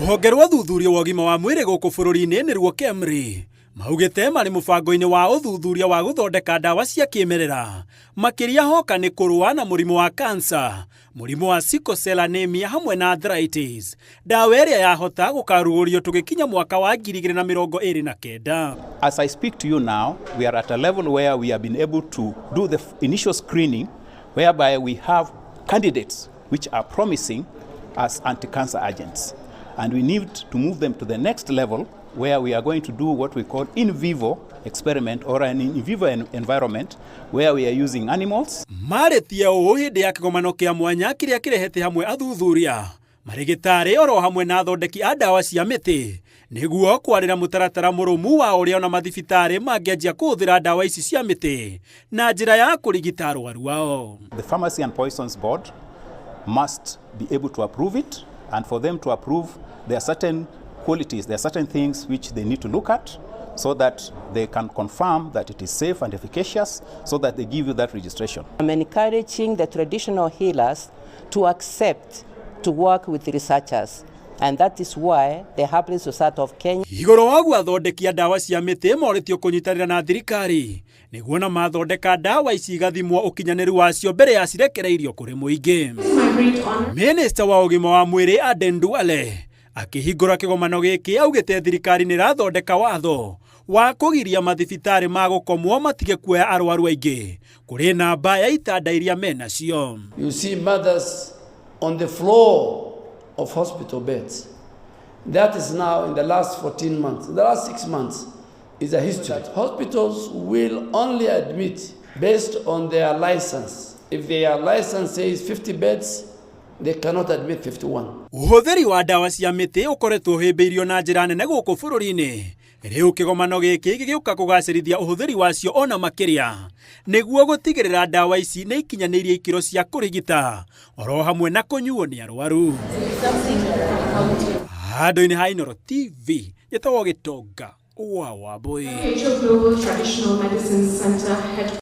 Rũhonge rwa ũthuthuria wa ũgima wa mwĩrĩ gũkũ bũrũri-inĩ nĩruo KEMRI maugĩte marĩ mũbango-inĩ wa ũthuthuria wa gũthondeka ndawa cia kĩmerera makĩria hoka nĩ kũrũa na mũrimũ wa kansa, mũrimũ wa sickle cell anemia hamwe na arthritis. Ndawa ĩrĩa yahota gũkarugũrio tũgĩkinya mwaka wa 2029. As I speak to you now, we are at a level where we have been able to do the initial screening, whereby we have candidates which are promising as anti-cancer agents. And we need to move them to the next level, where we are going to do what we call in vivo experiment or an in vivo environment where we are using animals. Marĩtie ũũ hĩndĩ ya kĩgomano kĩa mwanya kĩrĩa kĩrehete hamwe athuthuria, marĩgĩtarĩ oro hamwe na athondeki a ndawa cia mĩtĩ nĩguo kwarĩra mũtaratara mũrũmu wa ũrĩa ona mathibitarĩ mangĩanjia kũhũthĩra ndawa ici cia mĩtĩ na njĩra ya kũrigita arwaru ao. The Pharmacy and Poisons Board must be able to approve it, and for them to approve, there are certain qualities, there are certain things which they need to look at so that they can confirm that it is safe and efficacious, so that they give you that registration. I'm encouraging the traditional healers to accept to work with researchers, and that is why the Herbalist Society of Kenya Igũrũ wa ũguo, athondeki a ndawa cia mĩtĩ morĩtio kũnyitanĩra na thirikari nĩguo na mathondeka ndawa ici igathimwo ũkinyanĩru wacio mbere ya cirekereirio kũrĩ mũingĩ. Minista wa ũgima wa mwĩrĩ Aden Duale akĩhingũra kĩgomano gĩkĩ augĩte thirikari nĩ ĩrathondeka watho wa kũgiria mathibitarĩ ma gũkomwo matige kuoya arwaru aingĩ kũrĩ namba ya itanda iria menacio. You see mothers on the floor of hospital beds. That is now in the last 14 months. In the last 6 months is a history. Hospitals will only admit based on their license. If their license says 50 beds, they cannot admit 51. Ũhũthĩri wa ndawa cia mĩtĩ ũkoretwo ũhĩmbĩirio na njĩra nene gũkũ bũrũri-inĩ. Rĩu kĩgomano gĩkĩ gĩgĩũka kũgacĩrithia ũhũthĩri wacio ona makĩria nĩguo gũtigĩrĩra ndawa ici nĩ ikinyanĩirie ikĩro cia kũrigita oro hamwe na kũnyuo nĩ arwaru. Handũ-inĩ ha Inooro TV, njĩtagwo Gĩtonga wa Wambui. WHO Global Traditional Medicine Center head